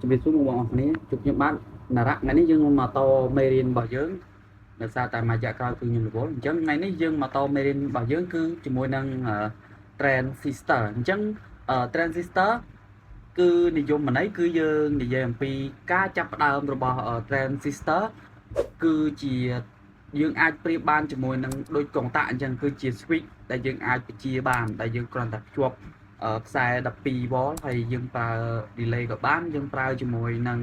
ជំរាបសួរបងប្អូនគ្នាជួបខ្ញុំបាទណារៈថ្ងៃនេះយើងមកតមេរៀនរបស់យើងដោយសារតែមួយរយៈក្រោយគឺខ្ញុំរវល់អញ្ចឹងថ្ងៃនេះយើងមកតមេរៀនរបស់យើងគឺជាមួយនឹង transistor អញ្ចឹង transistor គឺនិយមន័យគឺយើងនិយាយអំពីការចាប់ផ្ដើមរបស់ transistor គឺជាយើងអាចប្រៀបបានជាមួយនឹងដូចកុងតាក់អញ្ចឹងគឺជា switch ដែលយើងអាចបញ្ជាបានដែលយើងគ្រាន់តែភ្ជាប់ខ្សែ12 V ហើយយើងប្រើ relay ក៏បានយើងប្រើជាមួយនឹង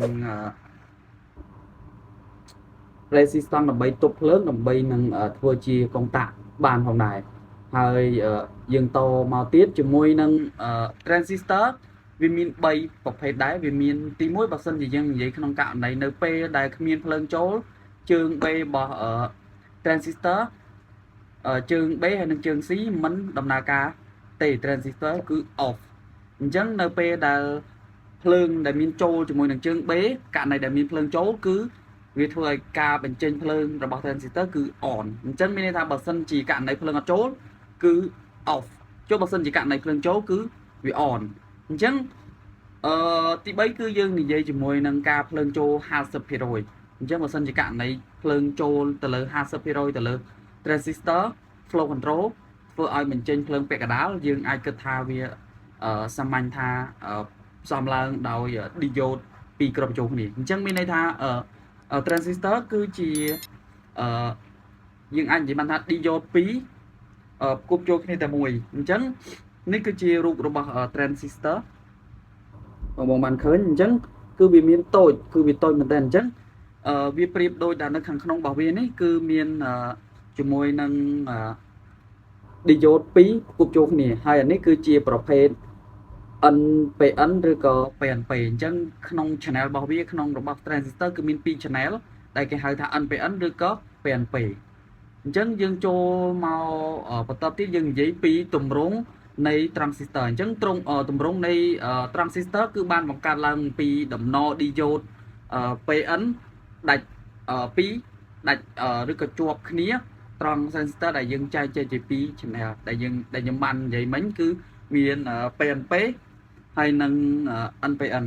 resistance ដើម្បីទប់ភ្លើងដើម្បីនឹងធ្វើជាកុងតាក់បានផងដែរហើយយើងតមកទៀតជាមួយនឹង transistor វាមាន3ប្រភេទដែរវាមានទី1បើសិនជាយើងនិយាយក្នុងករណីនៅពេលដែលគ្មានភ្លើងចូលជើង B របស់ transistor ជើង B ហើយនិងជើង C មិនដំណើរការទេ transistor គឺ off អញ្ចឹងនៅពេលដែលភ្លើងដែលមានចូលជាមួយនឹងជើង B ករណីដែលមានភ្លើងចូលគឺវាធ្វើឲ្យការបញ្ចេញភ្លើងរបស់ transistor គឺ on អញ្ចឹងមានន័យថាបើសិនជាករណីភ្លើងអត់ចូលគឺ off ចុះបើសិនជាករណីភ្លើងចូលគឺវា on អញ្ចឹងអឺទី3គឺយើងនិយាយជាមួយនឹងការភ្លើងចូល50%អញ្ចឹងបើសិនជាករណីភ្លើងចូលទៅលើ50%ទៅលើ transistor flow control ធ្វើឲ្យបញ្ចេញភ្លើងពាក់កណ្ដាលយើងអាចគិតថាវាសាមញ្ញថាផ្សំឡើងដោយ diode ពីរគ្រាប់ចូលគ្នាអញ្ចឹងមានន័យថា transistor គឺជាអឺយើងអាចនិយាយបានថា diode 2ផ្គប់ចូលគ្នាតែមួយអញ្ចឹងនេះគឺជារូបរបស់ transistor បងបងបានឃើញអញ្ចឹងគឺវាមានតូចគឺវាតូចមែនតើអញ្ចឹងអឺវាប្រៀបដូចដែលនៅខាងក្នុងរបស់វានេះគឺមានជាមួយនឹង diode 2ផ្គប់ចូលគ្នាហើយអានេះគឺជាប្រភេទ NPN ឬក៏ PNP អញ្ចឹងក្នុង channel របស់វាក្នុងរបស់ transistor គឺមាន2 channel ដែលគេហៅថា NPN ឬក៏ PNP អញ្ចឹងយើងចូលមកបន្តទៀតយើងនិយាយពីទម្រង់នៃ transistor អញ្ចឹងត្រង់ទម្រង់នៃ transistor គឺបានបង្កើតឡើងពីតំណ diode PN ដាច់2ដាច់ឬក៏ជាប់គ្នាត្រង់ transistor ដែលយើងចែកចេញជា2 channel ដែលយើងដែលខ្ញុំបាននិយាយមិញគឺមាន PNP ហើយនិង NPN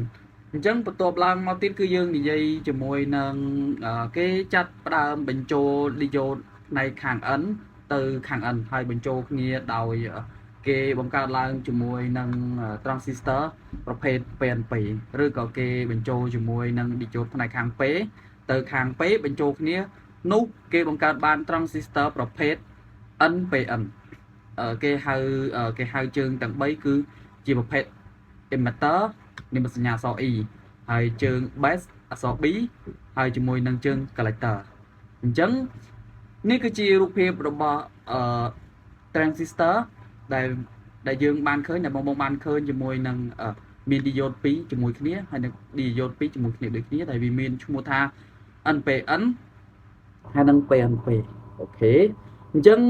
អញ្ចឹងបន្ទាប់ឡើងមកទៀតគឺយើងនិយាយជាមួយនឹងគេចាត់ផ្ដើមបញ្ចូល diode ផ្នែកខាង N ទៅខាង N ហើយបញ្ចូលគ្នាដោយគេបង្កើតឡើងជាមួយនឹង transistor ប្រភេទ PNP ឬក៏គេបញ្ចូលជាមួយនឹង diode ផ្នែកខាង P ទៅខាង P បញ្ចូលគ្នានោះគេបង្កើតបាន transistor ប្រភេទ NPN គេហៅជើងទាំង3គឺជាប្រភេទ emitter និមិត្តសញ្ញាអក្សរ E ហើយជើង base អក្សរ B ហើយជាមួយនឹងជើង collector អញ្ចឹងនេះគឺជារូបភាពរបស់អឺ transistor ដែលដែលយើងបានឃើញដែលបងបងបានឃើញជាមួយនឹងមាន diode 2ជាមួយគ្នាហើយនឹង diode 2ជាមួយគ្នាដូចគ្នាដែលវាមានឈ្មោះថា NPN ហើយនិង PNP OK អញ្ចឹង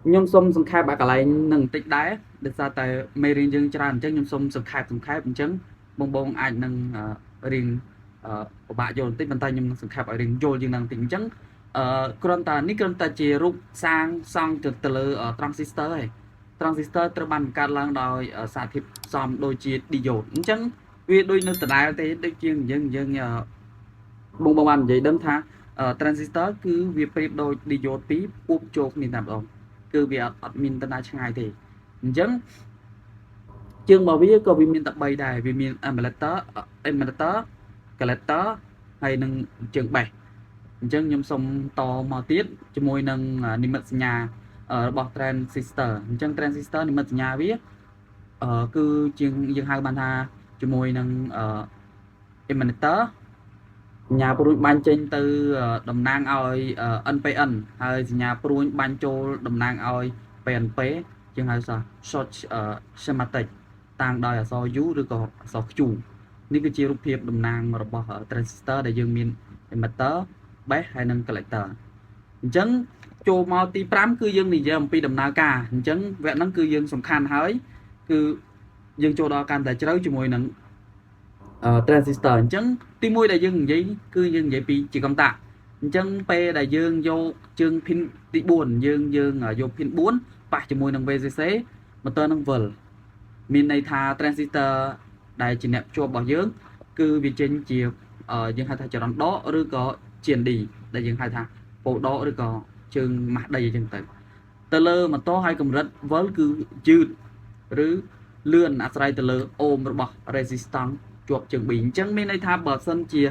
ខ្ញុំសូមសង្ខេបអាកន្លែងនឹងបន្តិចដែរដោយសារតែមេរៀនយើងច្រើនអញ្ចឹងខ្ញុំសូមសង្ខេបសង្ខេបអញ្ចឹងបងបងអាចនឹងរៀងពិបាកយល់បន្តិចប៉ុន្តែខ្ញុំនឹងសង្ខេបឲ្យរៀងយល់ជាងនឹងបន្តិចអញ្ចឹងអឺគ្រាន់តែនេះគ្រាន់តែជារូបសាងសង់ទៅលើ transistor ឯង transistor ត្រូវបានបង្កើតឡើងដោយសារធាតុផ្សំដូចជា diode អញ្ចឹងវាដូចនៅដដែលទេដូចជាយើងយើងបងបងបាននិយាយដឹងថា transistor គឺវាប្រៀបដូច diode ពីរពួបចូលគ្នាតែម្ដងគឺវាអត់អត់មានដំណើរឆ្ងាយទេអញ្ចឹង ជើងរបស់វាក៏វាមានតែ3ដែរវាមាន emitter collector ហើយនិងជើង base អញ្ចឹងខ្ញុំសូមតមកទៀតជាមួយនឹងនិមិត្តសញ្ញារបស់ transistor អញ្ចឹង transistor និមិត្តសញ្ញាវាអឺគឺជាងយើងហៅបានថាជាមួយនឹងអឺ emitter សញ្ញាព្រួញបាញ់ចេញទៅតំណាងឲ្យ NPN ហើយសញ្ញាព្រួញបាញ់ចូលតំណាងឲ្យ PNP យើងហៅថា short schematic តាំងដោយអក្សរ U ឬក៏អក្សរ Q នេះគឺជារូបភាពតំណាងរបស់ transistor ដែលយើងមាន emitter base ហើយនិង collector អញ្ចឹងចូលមកទី5គឺយើងនិយាយអំពីដំណើរការអញ្ចឹងវគ្គហ្នឹងគឺយើងសំខាន់ហើយគឺយើងចូលដល់កាន់តែជ្រៅជាមួយនឹង transistor អញ្ចឹងទីមួយដែលយើងនិយាយគឺយើងនិយាយពីជាកុងតាក់អញ្ចឹងពេលដែលយើងយកជើង pin ទី4យើងយើងយក pin 4ប៉ះជាមួយនឹង VCC ម៉ូទ័រនឹងវិលមានន័យថា transistor ដែលជាអ្នកភ្ជាប់របស់យើង គឺវាចេញជាយើងហៅថាចរន្តដកឬក៏ GND ដែលយើងហៅថាប៉ូដកឬក៏ជើងម៉ាស់ដីអញ្ចឹងទៅទៅលើម៉ូទ័រហើយកម្រិតវិលគឺយឺតឬលឿនអាស្រ័យទៅលើអូមរបស់ resistance ជាប់ជើង B។ អញ្ចឹងមានន័យថាបើសិនជា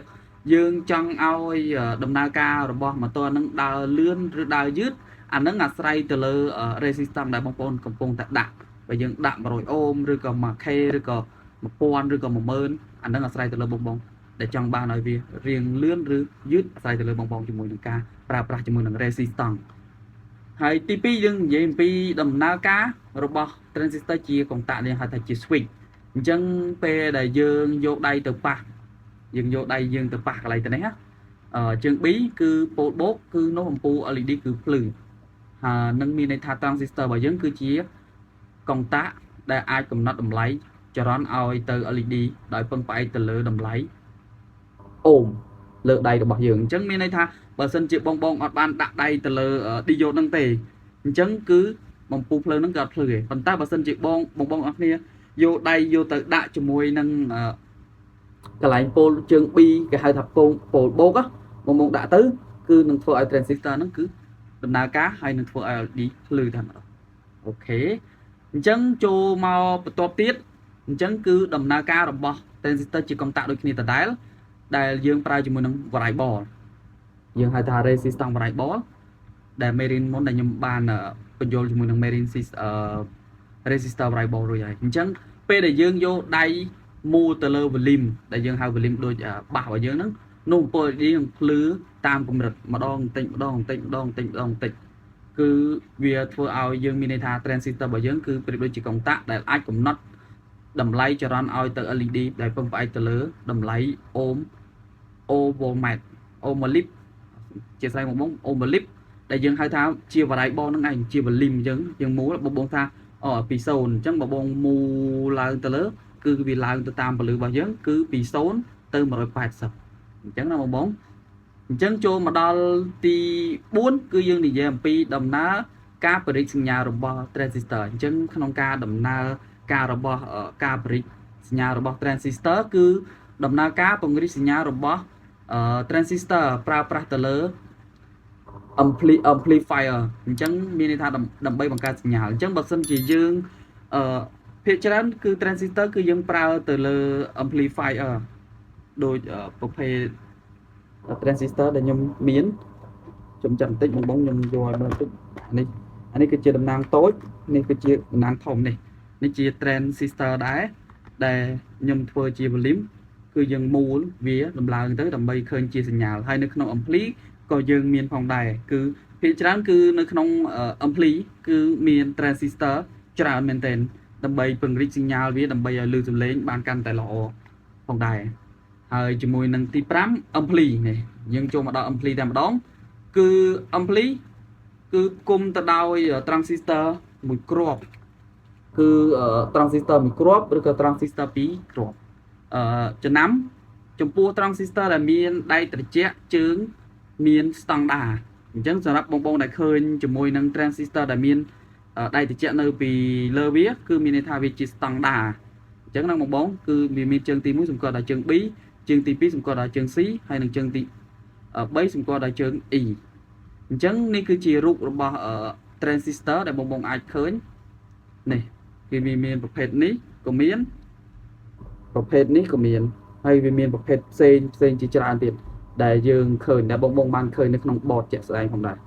យើងចង់ឲ្យដំណើរការរបស់ម៉ូទ័រនឹងដើរលឿនឬដើរយឺតអានឹងអាស្រ័យទៅលើ resistance ដែលបងប្អូនកំពុងតែដាក់។បើយើងដាក់100អូមឬក៏ 1K ឬក៏1000ឬក៏10000អានឹងអាស្រ័យទៅលើបងបងដែលចង់បានឲ្យវារៀងលឿនឬយឺតអាស្រ័យទៅលើបងបងជាមួយនឹងការប្រើប្រាស់ជាមួយនឹង resistance។ ហើយទី2យើងនិយាយអំពីដំណើរការរបស់ transistor ជាកុងតាក់នេះហៅថាជា switch។ អញ្ចឹងពេលដែលយើងយកដៃទៅប៉ះយើងយកដៃយើងទៅប៉ះកន្លែងទៅនេះណាអឺជើង B គឺប៉ូលបូកគឺនោះអំពូល LED គឺភ្លឺហើយនឹងមានន័យថា transistor របស់យើងគឺជាកុងតាក់ដែលអាចកំណត់តម្លៃចរន្តឲ្យទៅ LED ដោយពឹងផ្អែកទៅលើតម្លៃអូមលើដៃរបស់យើងអញ្ចឹងមានន័យថាបើសិនជាបងបងអត់បានដាក់ដៃទៅលើ diode ហ្នឹងទេអញ្ចឹងគឺបំពូភ្លើងហ្នឹងក៏អត់ភ្លឺទេប៉ុន្តែបើសិនជាបងបងបងអស់គ្នាយកដៃយកទៅដាក់ជាមួយនឹងកន្លែងប៉ូលជើង B គេហៅថាប៉ូលប៉ូលបូកបងបងដាក់ទៅគឺនឹងធ្វើឲ្យ transistor ហ្នឹងគឺដំណើរការហើយនឹងធ្វើឲ្យ LED ភ្លឺតែម្ដង OK អញ្ចឹងចូលមកបន្ទាប់ទៀតអញ្ចឹងគឺដំណើរការរបស់ transistor ជាកុងតាក់ដូចគ្នាដដែលដែលយើងប្រើជាមួយនឹង variable យើងហៅថា resistance variable ដែលមេរៀនមុនដែលខ្ញុំបានបញ្យល់ជាមួយនឹងមេរៀន resistor variable រួចហើយអញ្ចឹងពេលដែលយើងយកដៃមូលទៅលើ volume ដែលយើងហៅ volume ដូចបាសរបស់យើងហ្នឹងនោះអំពូល LED នឹងភ្លឺតាមកម្រិតម្ដងបន្តិចម្ដងបន្តិចម្ដងបន្តិចម្ដងបន្តិចគឺវាធ្វើឲ្យយើងមានន័យថា transistor របស់យើងគឺប្រៀបដូចជាកុងតាក់ដែលអាចកំណត់តម្លៃចរន្តឲ្យទៅ LED ដែលពឹងផ្អែកទៅលើតម្លៃអូមអូវ៉ូម៉ែត្រអូម៉ូលីបជាស្រ័យមកបងអូម៉ូលីបដែលយើងហៅថាជា variable ហ្នឹងឯងជា volume។ អញ្ចឹងយើងមូលបងបងថាអូពី0អញ្ចឹងបើបងមូលឡើងទៅលើគឺវាឡើងទៅតាមពលឺរបស់យើងគឺពី0ទៅ180អញ្ចឹងណាបងបងអញ្ចឹងចូលមកដល់ទី4គឺយើងនិយាយអំពីដំណើរការបរិចសញ្ញារបស់ transistor។ អញ្ចឹងក្នុងការដំណើរការរបស់ការបរិចសញ្ញារបស់ transistor គឺដំណើរការពង្រីកសញ្ញារបស់ transistor ប្រើប្រាស់ទៅលើ amplifier អញ្ចឹងមានន័យថាដើម្បីបង្កើតសញ្ញាអញ្ចឹងបើសិនជាយើងអឺភាគច្រើនគឺ transistor គឺយើងប្រើទៅលើ amplifier ដូចប្រភេទ transistor ដែលខ្ញុំមានខ្ញុំចាំបន្តិចបងបងខ្ញុំយកឲ្យមើលបន្តិចនេះអានេះគឺជាតំណាងតូចនេះគឺជាតំណាងធំនេះនេះជា transistor ដែរដែលខ្ញុំធ្វើជា volume គឺយើងមូលវាដំឡើងទៅដើម្បីឃើញជាសញ្ញាហើយនៅក្នុង ampli ក៏យើងមានផងដែរគឺភាគច្រើនគឺនៅក្នុង ampli គឺមាន transistor ច្រើនមែនទែនដើម្បីពង្រីកសញ្ញាវាដើម្បីឲ្យឮសំឡេងបានកាន់តែល្អផងដែរហើយជាមួយនឹងទី5 ampli នេះយើងចូលមកដល់ ampli តែម្ដងគឺ ampli គឺគុំទៅដោយ transistor មួយគ្រាប់គឺ transistor មួយគ្រាប់ឬក៏ transistor ពីរគ្រាប់អឺចំណាំចំពោះ transistor ដែលមានដែកត្រជាក់ជើងមានស្តង់ដាអញ្ចឹងសម្រាប់បងបងដែលឃើញជាមួយនឹង transistor ដែលមានដែកត្រជាក់នៅពីលើវាគឺមានន័យថាវាជាស្តង់ដាអញ្ចឹងណាបងបងគឺវាមានជើងទី1សម្គាល់ដល់ជើង B ជើងទី2សម្គាល់ដល់ជើង C ហើយនិងជើងទី3សម្គាល់ដល់ជើង E។ អញ្ចឹងនេះគឺជារូបរបស់ transistor ដែលបងបងអាចឃើញនេះគឺវាមានប្រភេទនេះក៏មានប្រភេទនេះក៏មានហើយវាមានប្រភេទផ្សេងផ្សេងជាច្រើនទៀតដែលយើងឃើញដែលបងបងបានឃើញនៅក្នុង board ជាក់ស្ដែងផងដែរ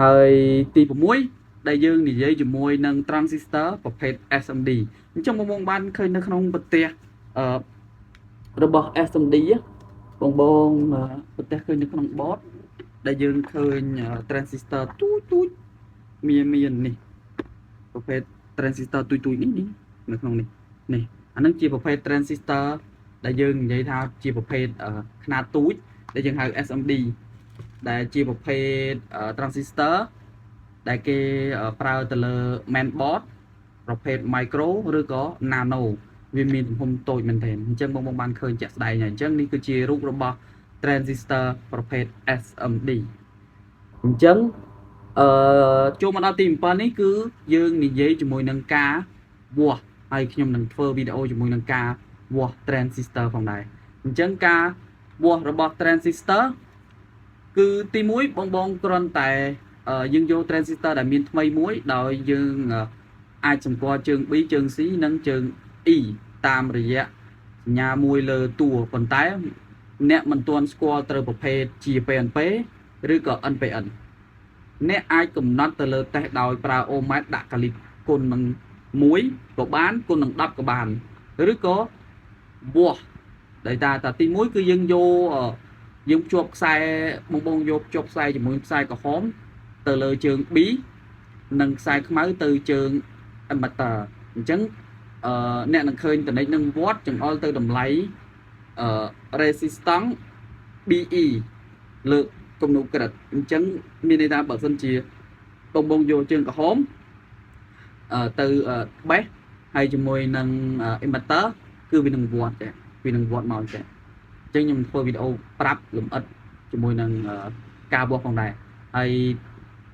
ហើយទី6ដែលយើងនិយាយជាមួយនឹង transistor ប្រភេទ SMD។ អញ្ចឹងបងបងបានឃើញនៅក្នុងប្រទេសអឺរបស់ SMD បងបងប្រទេសឃើញនៅក្នុង board ដែលយើងឃើញ transistor ទូចទូចមានមាននេះប្រភេទ transistor ទូចទូចនេះនេះនៅក្នុងនេះនេះអានឹងជាប្រភេទ transistor ដែលយើងនិយាយថាជាប្រភេទខ្នាតទូចដែលយើងហៅ SMD ដែលជាប្រភេទ transistor ដែលគេប្រើទៅលើ main board ប្រភេទ micro ឬក៏ nano វាមានទំហំតូចមែនទែនអញ្ចឹងបងបងបានឃើញជាក់ស្ដែងហើយអញ្ចឹងនេះគឺជារូបរបស់ transistor ប្រភេទ SMD។ អញ្ចឹងអឺចូលមកដល់ទី7នេះគឺយើងនិយាយជាមួយនឹងការវាស់ហើយខ្ញុំនឹងធ្វើវីដេអូជាមួយនឹងការវាស់ transistor ផងដែរ។ អញ្ចឹងការវាស់របស់ transistor គឺទី1បងបងគ្រាន់តែយើងយក transistor ដែលមានថ្មីមួយដោយយើងអាចសម្គាល់ជើង B ជើង C និងជើង E តាមរយៈសញ្ញាមួយលើតួប៉ុន្តែអ្នកមិនទាន់ស្គាល់ត្រូវប្រភេទជា PNP ឬក៏ NPN អ្នកអាចកំណត់ទៅលើតេស្តដោយប្រើអូម៉ែត្រដាក់កាលីបគុណនឹង1ក៏បានគុណនឹង10ក៏បានឬក៏វាស់ដោយតាតាទី1គឺយើងយកយើងភ្ជាប់ខ្សែបងបងយកភ្ជាប់ខ្សែជាមួយខ្សែក្រហមទៅលើជើង B និងខ្សែខ្មៅទៅជើង emitter អញ្ចឹងអឺអ្នកនឹងឃើញតនិចនឹងវត្តចង្អុលទៅតម្លៃអឺ resistance BE លើកគំនូក្រិតអញ្ចឹងមានន័យថាបើសិនជាបងបងយកជើងក្រហមអឺទៅ base ហើយជាមួយនឹង emitter គឺវានឹងវត្តចាវានឹងវត្តមកចាអញ្ចឹងខ្ញុំធ្វើវីដេអូប្រាប់លម្អិតជាមួយនឹងការវាស់ផងដែរហើយ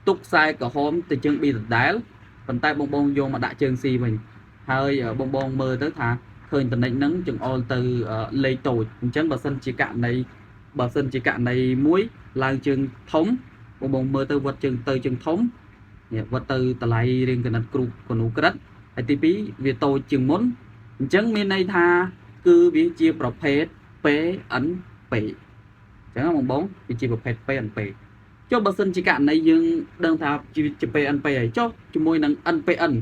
ទុកខ្សែក្រហមទៅជើង B ដដែលប៉ុន្តែបងបងយកមកដាក់ជើង C វិញហើយបងបងមើលទៅថាឃើញតនិចហ្នឹងចង្អុលទៅលេខតូចអញ្ចឹងបើសិនជាករណីបើសិនជាករណីមួយឡើងជើងធំបងបងមើលទៅវត្តជើងទៅជើងធំនេះវត្តទៅតម្លៃរៀងកណិតគ្រូកនុក្រិតហើយទី2វាតូចជាងមុនអញ្ចឹងមានន័យថាគឺវាជាប្រភេទ PNP អញ្ចឹងបងបងវាជាប្រភេទ PNP ចុះបើសិនជាករណីយើងដឹងថាជា PNP ហើយចុះជាមួយនឹង NPN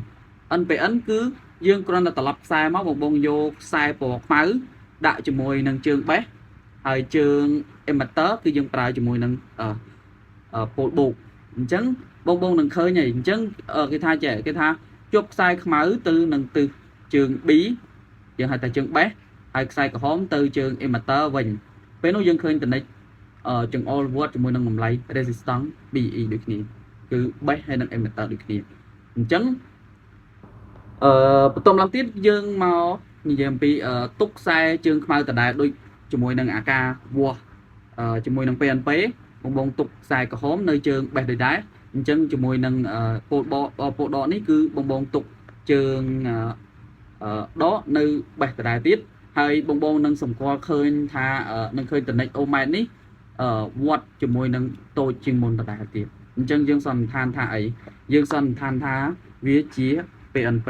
NPN គឺយើងគ្រាន់តែត្រឡប់ខ្សែមកបងបងយកខ្សែពណ៌ខ្មៅដាក់ជាមួយនឹងជើង base ហើយជើង emitter គឺយើងប្រើជាមួយនឹងអឺ pole បូកអញ្ចឹងបងបងនឹងឃើញហើយអញ្ចឹងគេថាចេះគេថាជប់ខ្សែខ្មៅទៅនឹងទិសជើង B យើងហៅថាជើង base ហើយខ្សែក្រហមទៅជើង emitter វិញពេលនោះយើងឃើញតនិចចង្អុលវត្តជាមួយនឹងតម្លៃ resistance BE ដូចគ្នាគឺ base ហើយនិង emitter ដូចគ្នាអញ្ចឹងអឺបន្ទាប់ឡើងទៀតយើងមកនិយាយអំពីទុកខ្សែជើងខ្មៅដដែលដូចជាមួយនឹងអាការវាស់ជាមួយនឹង PNP បងបងទុកខ្សែក្រហមនៅជើង base ដូចដែរអញ្ចឹងជាមួយនឹង pole ប pole ដកនេះគឺបងបងទុកជើងដកនៅ base ដដែលទៀតហើយបងបងនឹងសម្គាល់ឃើញថានឹងឃើញតនិចអូម៉ែត្រនេះវត្តជាមួយនឹងតូចជាងមុនដដែលទៀតអញ្ចឹងយើងសន្និដ្ឋានថាអីយើងសន្និដ្ឋានថាវាជា PNP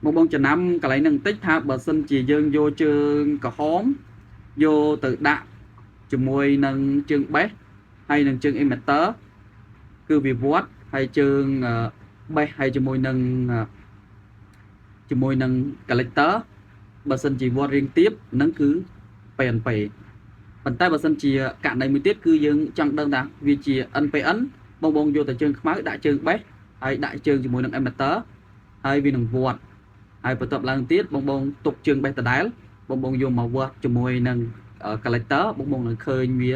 បងបងចំណាំកន្លែងហ្នឹងបន្តិចថាបើសិនជាយើងយកជើងក្រហមយកទៅដាក់ជាមួយនឹងជើង base ហើយនឹងជើង emitter គឺវាវត្តហើយជើង base ហើយជាមួយនឹង collector បើសិនជាវត្តរៀងទៀបហ្នឹងគឺ PNP ប៉ុន្តែបើសិនជាករណីមួយទៀតគឺយើងចង់ដឹងថាវាជា NPN បងបងយកតែជើងខ្មៅដាក់ជើង base ហើយដាក់ជើងជាមួយនឹង emitter ហើយវានឹងវត្តហើយបន្ទាប់ឡើងទៀតបងបងទុកជើង base ដដែលបងបងយកមកវាស់ជាមួយនឹង collector បងបងនឹងឃើញវា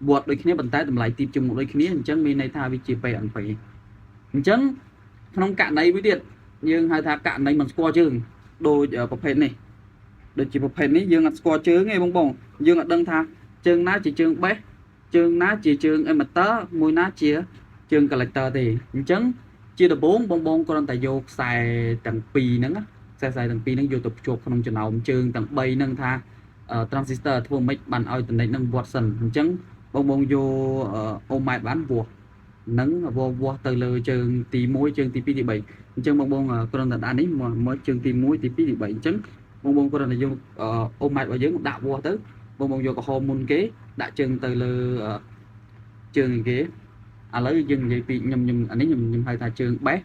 វត្តដូចគ្នាប៉ុន្តែតម្លៃទីជាងមុខដូចគ្នាអញ្ចឹងមានន័យថាវាជា PNP អញ្ចឹងក្នុងករណីមួយទៀតយើងហៅថាករណីមិនស្គាល់ជើងដូចប្រភេទនេះដូចជាប្រភេទនេះយើងអត់ស្គាល់ជើងទេបងបងយើងអត់ដឹងថាជើងណាជាជើង base ជើងណាជាជើង emitter មួយណាជាជើង collector ទេអញ្ចឹងជាដំបូងបងបងគ្រាន់តែយកខ្សែទាំងពីរហ្នឹងខ្សែខ្សែទាំងពីរហ្នឹងយកទៅភ្ជាប់ក្នុងចំណោមជើងទាំង3ហ្នឹងថា transistor ធ្វើម៉េចបានឲ្យតនិចហ្នឹងវត្តសិនអញ្ចឹងបងបងយកអូម៉ែត្របានវាស់នឹងវាស់វាស់ទៅលើជើងទី1ជើងទី2ទី3អញ្ចឹងបងបងគ្រាន់តែដាក់នេះមកជើងទី1ទី2ទី3អញ្ចឹងបងបងគ្រាន់តែយកអូម៉ែត្ររបស់យើងដាក់វាស់ទៅបងបងយកក្រហមមុនគេដាក់ជើងទៅលើជើងគេឥឡូវយើងនិយាយពីខ្ញុំខ្ញុំអានេះខ្ញុំខ្ញុំហៅថាជើង base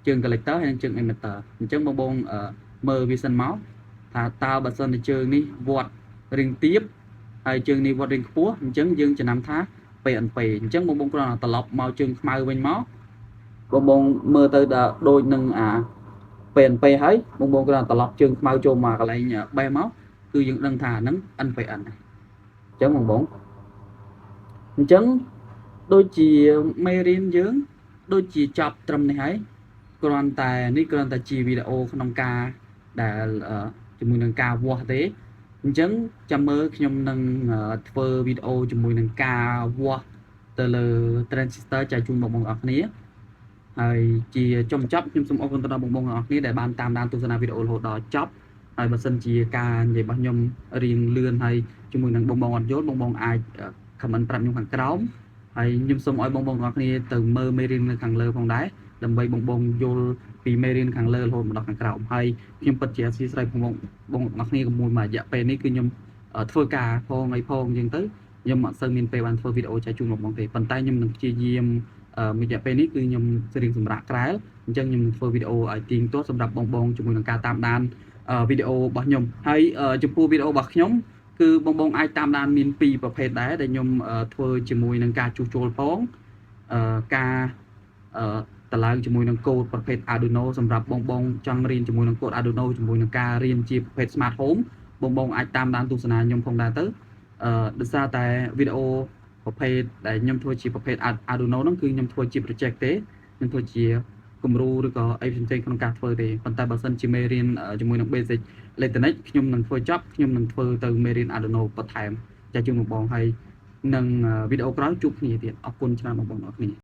ជើង collector ហើយនិងជើង emitter អញ្ចឹងបងបងមើលវាសិនមកថាតើបើសិនជាជើងនេះវត្តរៀងទៀបហើយជើងនេះវត្តរៀងខ្ពស់អញ្ចឹងយើងចំណាំថា PNP អញ្ចឹងបងបងគ្រាន់តែត្រឡប់មកជើងខ្មៅវិញមកបងបងមើលទៅដល់ដូចនឹងអា PNP ហើយបងបងគ្រាន់តែត្រឡប់ជើងខ្មៅចូលមកកន្លែង base មកគឺយើងដឹងថាអាហ្នឹង NPN អញ្ចឹងបងបងអញ្ចឹងដូចជាមេរៀនយើងដូចជាចប់ត្រឹមនេះហើយគ្រាន់តែនេះគ្រាន់តែជាវីដេអូក្នុងការដែលជាមួយនឹងការវាស់ទេអញ្ចឹងចាំមើលខ្ញុំនឹងធ្វើវីដេអូជាមួយនឹងការវាស់ទៅលើ transistor ចែកជូនបងប្អូនអរគ្នាហើយជាចុងបញ្ចប់ខ្ញុំសូមអរគុណទៅដល់បងប្អូនទាំងអស់គ្នាដែលបានតាមដានទស្សនាវីដេអូរហូតដល់ចប់ ហើយបើសិនជាការនិយាយរបស់ខ្ញុំរៀងលឿនហើយជាមួយនឹងបងបងអត់យល់បងបងអាច comment ប្រាប់ខ្ញុំខាងក្រោមហើយខ្ញុំសូមឲ្យបងបងទាំងអស់គ្នាទៅមើលមេរៀននៅខាងលើផងដែរដើម្បីបងបងយល់ពីមេរៀនខាងលើរហូតមកដល់ខាងក្រោមហើយខ្ញុំពិតជាអធ្យាស្រ័យបងបងទាំងអស់គ្នាកុំមួយមួយរយៈពេលនេះគឺខ្ញុំធ្វើការផងអីផងអញ្ចឹងទៅខ្ញុំអត់សូវមានពេលបានធ្វើវីដេអូចែកជូនបងបងទេប៉ុន្តែខ្ញុំនឹងព្យាយាមមួយរយៈពេលនេះគឺខ្ញុំរៀងសម្រាកក្រែលអញ្ចឹងខ្ញុំនឹងធ្វើវីដេអូឲ្យទៀងទាត់សម្រាប់បងបងជាមួយនឹងការតាមដានវីដេអូរបស់ខ្ញុំហើយចំពោះវីដេអូរបស់ខ្ញុំគឺបងបងអាចតាមដានមានពីរប្រភេទដែរដែលខ្ញុំធ្វើជាមួយនឹងការជួសជុលផងការតឡើងជាមួយនឹងកូដប្រភេទ Arduino សម្រាប់បងបងចង់រៀនជាមួយនឹងកូដ Arduino ជាមួយនឹងការរៀនជាប្រភេទ Smart Home បងបងអាចតាមដានទស្សនាខ្ញុំផងដែរទៅដោយសារតែវីដេអូប្រភេទដែលខ្ញុំធ្វើជាប្រភេទ Arduino ហ្នឹងគឺខ្ញុំធ្វើជា project ទេខ្ញុំធ្វើជាគំរូឬក៏អីផ្សេងៗក្នុងការធ្វើទេប៉ុន្តែបើសិនជាមេរៀនជាមួយនឹង basic electronic ខ្ញុំនឹងធ្វើចប់ខ្ញុំនឹងធ្វើទៅមេរៀន Arduino បន្ថែមចាជូនបងបងហើយនឹងវីដេអូក្រោយជួបគ្នាទៀតអរគុណច្រើនបងប្អូនអរគ្នា។